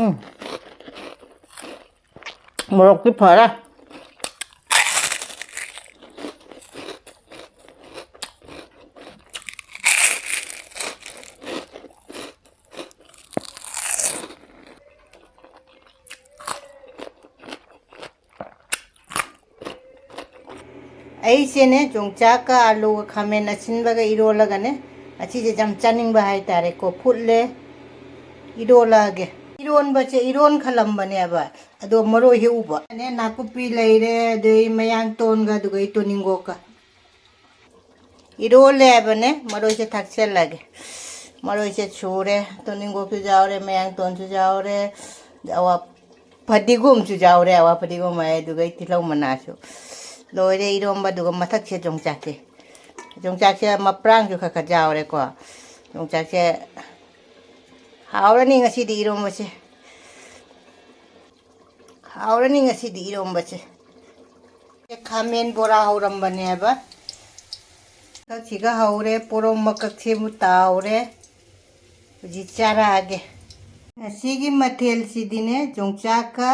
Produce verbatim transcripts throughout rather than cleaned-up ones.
ꯎꯝ꯫ ꯃꯣꯔꯣꯛꯇꯤ ꯐꯔꯦ꯫ ꯑꯩꯁꯦꯅꯦ, ꯌꯣꯡꯆꯥꯛꯀ ꯑꯥꯂꯨꯒ ꯈꯥꯃꯦꯟ ꯑꯁꯤꯟꯕꯒ ꯏꯔꯣꯜꯂꯒꯅꯦ, ꯑꯁꯤꯁꯦ ꯌꯥꯝ ꯆꯥꯅꯤꯡꯕ ꯍꯥꯏꯇꯥꯔꯦꯀꯣ꯫ ꯐꯨꯠꯂꯦ, ꯏꯔꯣꯜꯂꯛꯑꯒꯦ꯫ ꯏꯔꯣꯟꯕꯁꯦ ꯏꯔꯣꯟ ꯈꯜꯂꯝꯕꯅꯦꯕ, ꯑꯗꯣ ꯃꯔꯣꯏ ꯍꯦꯛꯎꯕ꯫ ꯅꯦ, ꯅꯥꯀꯨꯞꯄꯤ ꯂꯩꯔꯦ, ꯑꯗꯩ ꯃꯌꯥꯡꯇꯣꯟꯒ, ꯑꯗꯨꯒ ꯑꯩ ꯇꯣꯅꯤꯡꯒꯣꯛꯀ꯫ ꯏꯔꯣꯜꯂꯦ ꯍꯥꯏꯕꯅꯦ, ꯃꯔꯣꯏꯁꯦ ꯊꯥꯛꯆꯜꯂꯒꯦ꯫ ꯃꯔꯣꯏꯁꯦ ꯁꯨꯔꯦ, ꯇꯣꯅꯤꯡꯒꯣꯛꯁꯨ ꯌꯥꯎꯔꯦ, ꯃꯌꯥꯡꯇꯣꯟꯁꯨ ꯌꯥꯎꯔꯦ, ꯑꯋꯥ ꯐꯗꯤꯒꯣꯝꯁꯨ ꯌꯥꯎꯔꯦ, ꯑꯋꯥ ꯐꯗꯤꯒꯣꯝ ꯍꯥꯏ, ꯑꯗꯨꯒ ꯇꯤꯜꯍꯧ ꯃꯅꯥꯁꯨ꯫ ꯂꯣꯏꯔꯦ ꯏꯔꯣꯝꯕ, ꯑꯗꯨꯒ ꯃꯊꯛꯁꯦ ꯌꯣꯡꯆꯥꯛꯁꯦ꯫ ꯌꯣꯡꯆꯥꯛꯁꯦ ꯃꯄ꯭ꯔꯥꯡꯁꯨ ꯈꯔ ꯈꯔ ꯌꯥꯎꯔꯦꯀꯣ꯫ ꯌꯣꯡꯆꯥꯛꯁꯦ ꯍꯥꯎꯔꯅꯤ ꯉꯁꯤꯗꯤ ꯏꯔꯣꯝꯕꯁꯦ꯫ ꯍꯥꯎꯔꯅꯤ ꯉꯁꯤꯗꯤ ꯏꯔꯣꯝꯕꯁꯦ꯫ ꯈꯥꯃꯦꯟ ꯕꯣꯔꯥ ꯍꯧꯔꯝꯕꯅꯦꯕ꯫ ꯃꯀꯛꯁꯤꯒ ꯍꯧꯔꯦ, ꯄꯣꯔꯣꯝ ꯃꯀꯛꯁꯤꯕꯨ ꯇꯥꯎꯔꯦ꯫ ꯍꯧꯖꯤꯛ ꯆꯥꯔꯛꯑꯒꯦ꯫ ꯉꯁꯤꯒꯤ ꯃꯊꯦꯜꯁꯤꯗꯤꯅꯦ, ꯌꯣꯡꯆꯥꯛꯀ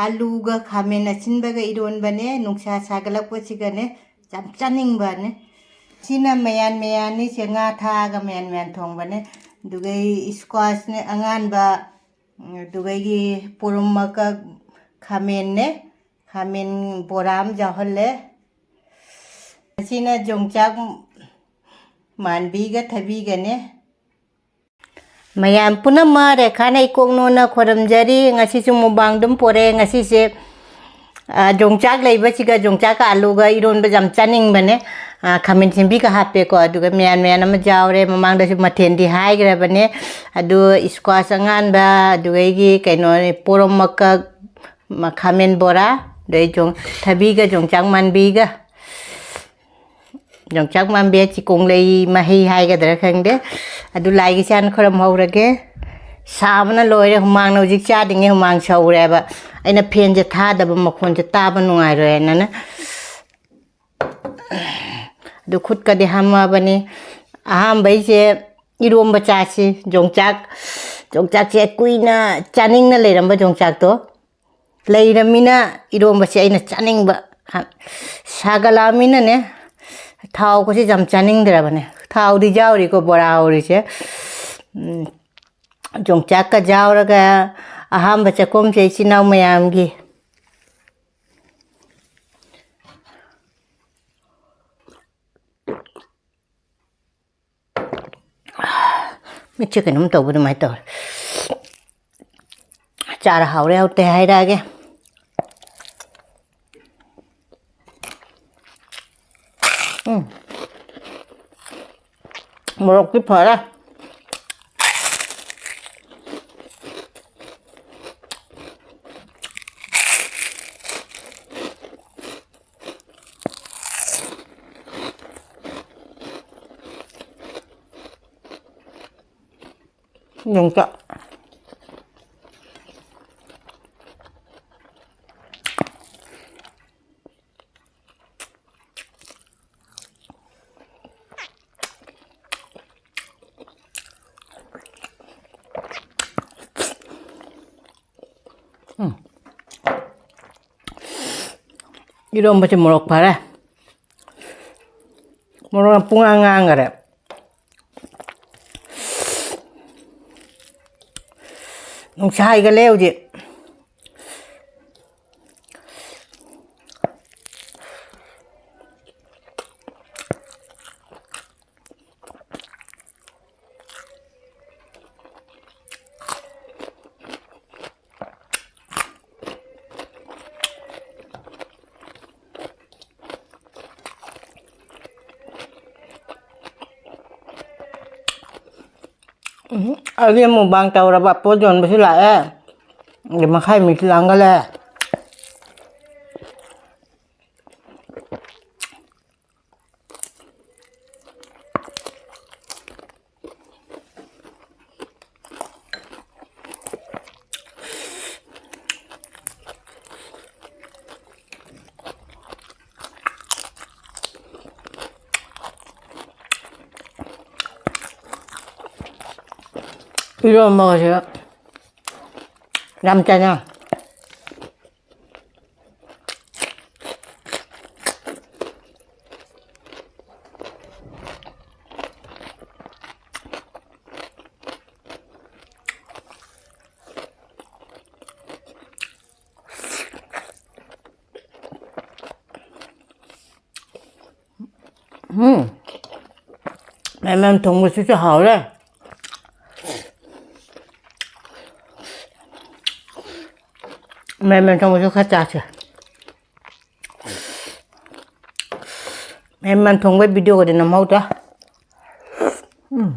ꯑꯥꯂꯨꯒ ꯈꯥꯃꯦꯟ ꯑꯁꯤꯟꯕꯒ ꯏꯔꯣꯟꯕꯅꯦ꯫ ꯅꯨꯡꯁꯥ ꯁꯥꯒꯠꯂꯛꯄꯁꯤꯒꯅꯦ, ꯌꯥꯝ ꯆꯥꯅꯤꯡꯕꯅꯦ꯫ ꯁꯤꯅ ꯃꯌꯥꯟ ꯃꯌꯥꯟꯅꯤ, ꯁꯦ ꯉꯥ ꯊꯥꯛꯑꯒ ꯃꯌꯥꯟ ꯃꯌꯥꯟ ꯊꯣꯡꯕꯅꯦ꯫ ꯑꯗꯨꯒ ꯏꯁꯀ꯭ꯋꯥꯁꯅꯦ ꯑꯉꯥꯟꯕ, ꯑꯗꯨꯒ ꯑꯩꯒꯤ ꯄꯣꯔꯣꯝ ꯃꯀꯛ ꯈꯥꯃꯦꯟꯅꯦ, ꯈꯥꯃꯦꯟ ꯕꯣꯔꯥ ꯑꯃ ꯌꯥꯎꯍꯜꯂꯦ꯫ ꯑꯁꯤꯅ ꯌꯣꯡꯆꯥꯛ ꯃꯥꯟꯕꯤꯒ ꯊꯕꯤꯒꯅꯦ꯫ ꯃꯌꯥꯝ ꯄꯨꯝꯅꯃꯛ ꯔꯦꯈꯥꯅ ꯏꯀꯣꯛ ꯅꯣꯟꯅ ꯈꯣꯏꯔꯝꯖꯔꯤ꯫ ꯉꯁꯤꯁꯨ ꯃꯨꯛꯕꯥꯡ ꯑꯗꯨꯝ ꯄꯣꯔꯛꯑꯦ꯫ ꯉꯁꯤꯁꯦ, ꯑ, ꯌꯣꯡꯆꯥꯛ ꯂꯩꯕꯁꯤꯒ ꯌꯣꯡꯆꯥꯛꯀ ꯑꯂꯨꯒ ꯏꯔꯣꯟꯕ ꯌꯥꯝ ꯆꯥꯅꯤꯡꯕꯅꯦ꯫ ꯑ, ꯈꯥꯃꯦꯟ ꯁꯤꯟꯕꯤꯒ ꯍꯥꯞꯄꯦꯀꯣ, ꯑꯗꯨꯒ ꯃꯌꯥꯟ ꯃꯌꯥꯟ ꯑꯃ ꯌꯥꯎꯔꯦ꯫ ꯃꯃꯥꯡꯗꯁꯨ ꯃꯊꯦꯜꯗꯤ ꯍꯥꯏꯈ꯭ꯔꯕꯅꯦ꯫ ꯑꯗꯨ ꯏꯁꯀ꯭ꯋꯥꯁ ꯑꯉꯥꯟꯕ, ꯑꯗꯨꯒ ꯑꯩꯒꯤ ꯀꯩꯅꯣ, ꯄꯣꯔꯣꯝ ꯃꯀꯛ, ꯃ-, ꯈꯥꯃꯦꯟ ꯕꯣꯔꯥ, ꯑꯗꯩ ꯌꯣꯡ-, ꯊꯕꯤꯒ ꯌꯣꯡꯆꯥꯛ ꯃꯥꯟꯕꯤꯒ꯫ ꯌꯣꯡꯆꯥꯛ ꯃꯥꯟꯕꯤ ꯆꯤꯀꯣꯡꯂꯩ ꯃꯍꯩ ꯍꯥꯏꯒꯗ꯭ꯔꯥ ꯈꯪꯗꯦ꯫ ꯑꯗꯨ ꯂꯥꯏꯒꯤ ꯆꯥꯅ ꯈꯣꯏꯔꯝꯍꯧꯔꯒꯦ꯫ ꯁꯥꯕꯅ ꯂꯣꯏꯔꯦ, ꯍꯨꯃꯥꯡꯅ ꯍꯧꯖꯤꯛ ꯆꯥꯗ꯭ꯔꯤꯉꯩ ꯍꯨꯃꯥꯡ ꯁꯧꯔꯦꯕ꯫ ꯑꯩꯅ ꯐꯦꯟꯁꯦ ꯊꯥꯗꯕ, ꯃꯈꯣꯟꯁꯦ ꯇꯥꯕ ꯅꯨꯡꯉꯥꯏꯔꯣꯏꯅꯅ꯫ ꯑꯗꯨ ꯈꯨꯠꯀꯗꯤ ꯍꯥꯝꯃꯕꯅꯤ꯫ ꯑꯍꯥꯝꯕꯩꯁꯦ ꯏꯔꯣꯝꯕ ꯆꯥꯁꯤ꯫ ꯌꯣꯡꯆꯥꯛ, ꯌꯣꯡꯆꯥꯛꯁꯦ ꯀꯨꯏꯅ ꯆꯥꯅꯤꯡꯅ ꯂꯩꯔꯝꯕ ꯌꯣꯡꯆꯥꯛꯇꯣ ꯂꯩꯔꯃꯤꯅ ꯏꯔꯣꯝꯕꯁꯦ ꯑꯩꯅ ꯆꯥꯅꯤꯡꯕ꯫ ꯍ-, ꯁꯥꯒꯠꯂꯛꯑꯃꯤꯅꯅꯦ, ꯊꯥꯎꯒꯁꯦ ꯌꯥꯝ ꯆꯥꯅꯤꯡꯗ꯭ꯔꯕꯅꯦ꯫ ꯊꯥꯎꯗꯤ ꯌꯥꯎꯔꯤꯀꯣ ꯕꯣꯔꯥ ꯍꯧꯔꯤꯁꯦ꯫ ꯎꯝ, ꯌꯣꯡꯆꯥꯛꯀ ꯌꯥꯎꯔꯒ ꯑꯍꯥꯟꯕ ꯆꯥꯛꯈꯨꯝꯁꯦ ꯏꯆꯤꯟ ꯏꯅꯥꯎ ꯃꯌꯥꯝꯒꯤ꯫ ꯃꯤꯠꯁꯦ ꯀꯩꯅꯣꯝ ꯇꯧꯕ ꯑꯗꯨꯃꯥꯏꯅ ꯇꯧꯔꯦ꯫ ꯆꯥꯔ ꯍꯥꯎꯔꯦ ꯍꯥꯎꯇꯦ ꯍꯥꯏꯔꯛꯑꯒꯦ꯫ ꯎꯝ꯫ ꯃꯣꯔꯣꯛꯇꯤ ꯐꯔꯦ꯫ ꯌꯣꯡꯆꯥꯛ꯫ ꯎꯝ꯫ ꯏꯔꯣꯝꯕꯁꯦ ꯃꯣꯔꯣꯛ ꯐꯔꯦ꯫ ꯃꯣꯔꯣꯛ ꯄꯨꯡꯉꯥꯡ ꯉꯥꯡꯈꯔꯦ꯫ ꯅꯨꯡꯁꯥ ꯍꯥꯏꯒꯠꯂꯦ ꯍꯧꯖꯤꯛ꯫ ꯎꯝ, ꯑꯩꯗꯤ mukbang ꯇꯧꯔꯕ ꯄꯣꯠ ꯌꯣꯟꯕꯁꯨ ꯂꯥꯛꯑꯦ꯫ ꯑꯗꯩ ꯃꯈꯥꯏ ꯃꯤꯁꯨ ꯂꯥꯡꯒꯜꯂꯦ꯫ ꯏꯔꯣꯝꯕꯒꯁꯦ ꯌꯥꯝ ꯆꯥꯅ꯫ ꯎꯝ꯫ ꯃꯌꯥꯟ ꯃꯌꯥꯟ ꯊꯣꯡꯕꯁꯤꯁꯨ ꯍꯥꯎꯔꯦ꯫ ꯃꯌꯥꯟ ꯃꯌꯥꯟ ꯊꯣꯡꯕꯁꯨ ꯈꯔ ꯆꯥꯁꯦ꯫ ꯃꯌꯥꯟ ꯃꯌꯥꯟ ꯊꯣꯡꯕꯩ videoꯒꯗꯤ ꯅꯝꯍꯧꯗ꯭ꯔꯦ꯫ ꯎꯝ꯫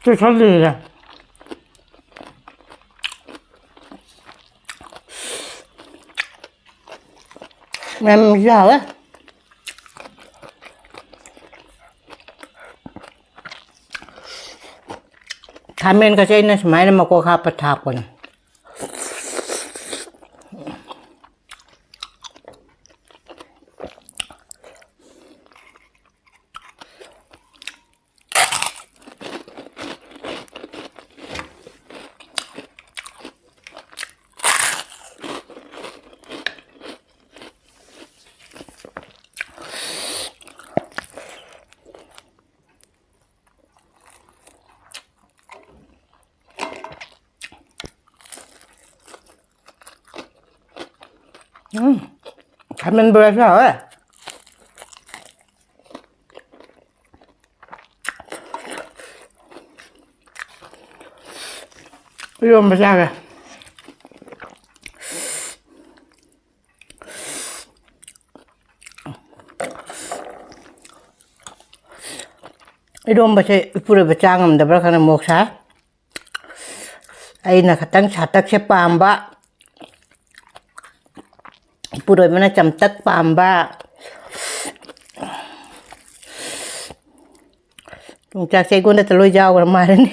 ꯆꯨꯁꯜꯂꯤꯔ꯫ ꯃꯌꯥꯝꯁꯨ ꯍꯥꯎꯋꯦ꯫ ꯈꯥꯃꯦꯟꯒꯁꯦ ꯑꯩꯅ ꯁꯨꯃꯥꯏꯅ ꯃꯀꯣꯛ ꯍꯥꯞꯄ ꯊꯥꯛꯄꯅꯦ꯫ ꯎꯝ, ꯈꯥꯃꯦꯟ ꯕꯣꯔꯥꯁꯨ ꯍꯥꯎꯋꯦ꯫ ꯏꯔꯣꯝꯕ ꯆꯥꯒꯦ꯫ ꯏꯔꯣꯝꯕꯁꯦ ꯏꯄꯨꯔꯣꯏꯕ ꯆꯥ ꯉꯝꯗꯕ꯭ꯔꯥ ꯈꯪꯗꯦ, ꯃꯣꯔꯣꯛ ꯁꯥꯏ꯫ ꯑꯩꯅ ꯈꯇꯪ ꯁꯥꯇꯛꯁꯦ ꯄꯥꯝꯕ, ꯏꯄꯨꯔꯣꯏꯕꯅ ꯆꯝꯇꯛ ꯄꯥꯝꯕ꯫ ꯌꯣꯡꯆꯥꯛꯁꯦ ꯑꯩꯉꯣꯟꯗꯇ ꯂꯣꯏ ꯌꯥꯎꯈ꯭ꯔ ꯃꯥꯜꯂꯦꯅꯦ꯫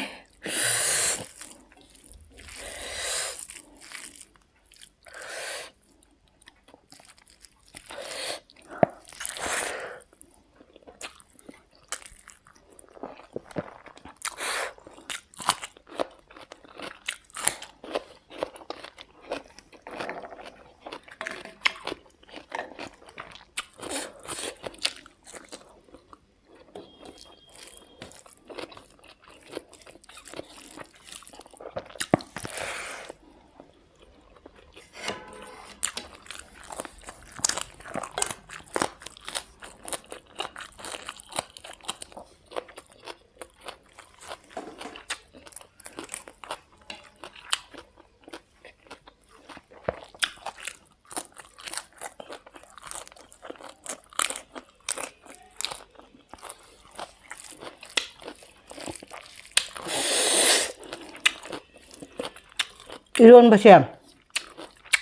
ꯏꯔꯣꯟꯕꯁꯦ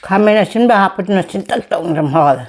ꯈꯥꯃꯦꯟ ꯑꯁꯤꯟꯕ ꯍꯥꯞꯄꯗꯨꯅ ꯁꯤꯟꯇꯛ ꯇꯧꯅ ꯌꯥꯝ ꯍꯥꯎꯋꯦ꯫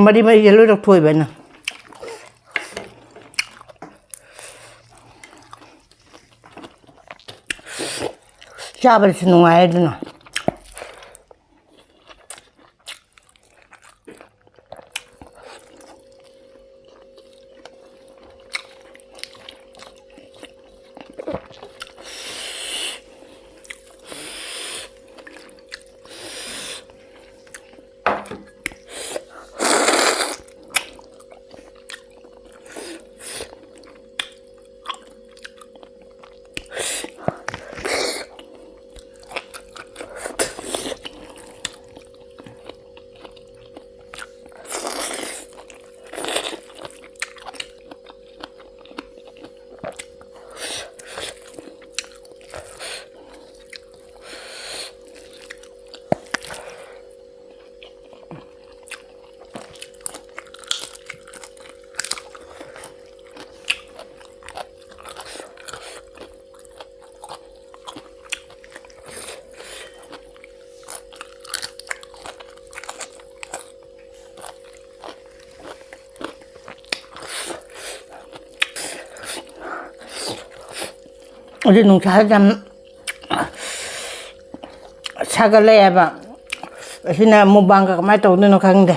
ꯃꯔꯤ ꯃꯔꯤꯁꯦ ꯂꯣꯏ ꯂꯧꯊꯣꯛꯑꯦꯕ ꯑꯩꯅ꯫ ꯆꯥꯕꯗꯁꯨ ꯅꯨꯡꯉꯥꯏ ꯑꯗꯨꯅ꯫ ꯑꯗꯨ ꯅꯨꯡꯁꯥꯁꯦ ꯌꯥꯝ ꯁꯥꯒꯠꯂꯛꯑꯦꯕ꯫ ꯑꯁꯤꯅ ꯃꯨꯛꯕꯥꯡꯒ ꯀꯃꯥꯏꯅ ꯇꯧꯗꯣꯏꯅꯣ ꯈꯪꯗꯦ꯫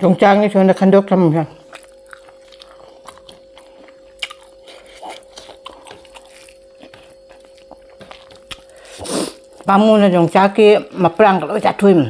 ꯌꯣꯡꯆꯥꯛꯅꯤ ꯁꯣꯝꯗ ꯈꯟꯗꯣꯛ ꯊꯝꯃꯤꯁꯦ꯫ ꯄꯥꯝꯃꯨꯅ ꯌꯣꯡꯆꯥꯛꯀꯤ ꯃꯄ꯭ꯔꯥꯡꯒ ꯂꯣꯏ ꯆꯥꯊꯣꯛꯏꯃꯤ꯫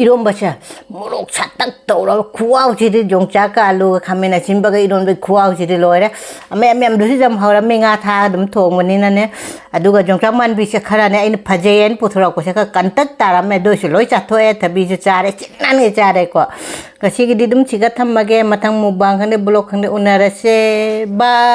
ꯏꯔꯣꯝꯕꯁꯦ ꯃꯣꯔꯣꯛ ꯁꯥꯇꯛ ꯇꯧꯔꯒ ꯈꯨꯍꯥꯎꯁꯤꯗꯤ, ꯌꯣꯡꯆꯥꯛꯀ ꯑꯂꯨꯒ ꯈꯥꯃꯦꯟ ꯑꯁꯤꯟꯕꯒ ꯏꯔꯣꯟꯕꯒꯤ ꯈꯨꯍꯥꯎꯁꯤꯗꯤ ꯂꯣꯏꯔꯦ꯫ ꯑꯃ ꯌꯥꯝ ꯌꯥꯝꯗ꯭ꯔꯁꯨ ꯌꯥꯝ ꯍꯧꯔꯝꯃꯤ, ꯉꯥ ꯊꯥꯛꯑ ꯑꯗꯨꯝ ꯊꯣꯡꯕꯅꯤꯅꯅꯦ꯫ ꯑꯗꯨꯒ ꯌꯣꯡꯆꯥꯛ ꯃꯥꯟꯕꯤꯁꯦ ꯈꯔꯅꯦ ꯑꯩꯅ ꯐꯖꯩ ꯍꯥꯏꯅ ꯄꯨꯊꯣꯔꯛꯄꯁꯦ ꯈꯔ ꯀꯟꯇꯛ ꯇꯥꯔꯝꯃꯦ, ꯑꯗꯨ ꯑꯣꯏꯁꯨ ꯂꯣꯏ ꯆꯥꯊꯣꯛꯑꯦ, ꯊꯕꯤꯁꯨ ꯆꯥꯔꯦ, ꯆꯤꯟꯅꯅꯦ ꯆꯥꯔꯦꯀꯣ꯫ ꯉꯁꯤꯒꯤꯗꯤ ꯑꯗꯨꯝ ꯁꯤꯒ ꯊꯝꯃꯒꯦ, ꯃꯊꯪ mukbang ꯈꯪꯗꯦ, vlog ꯈꯪꯗꯦ, ꯎꯅꯔꯁꯦ꯫ Bye꯫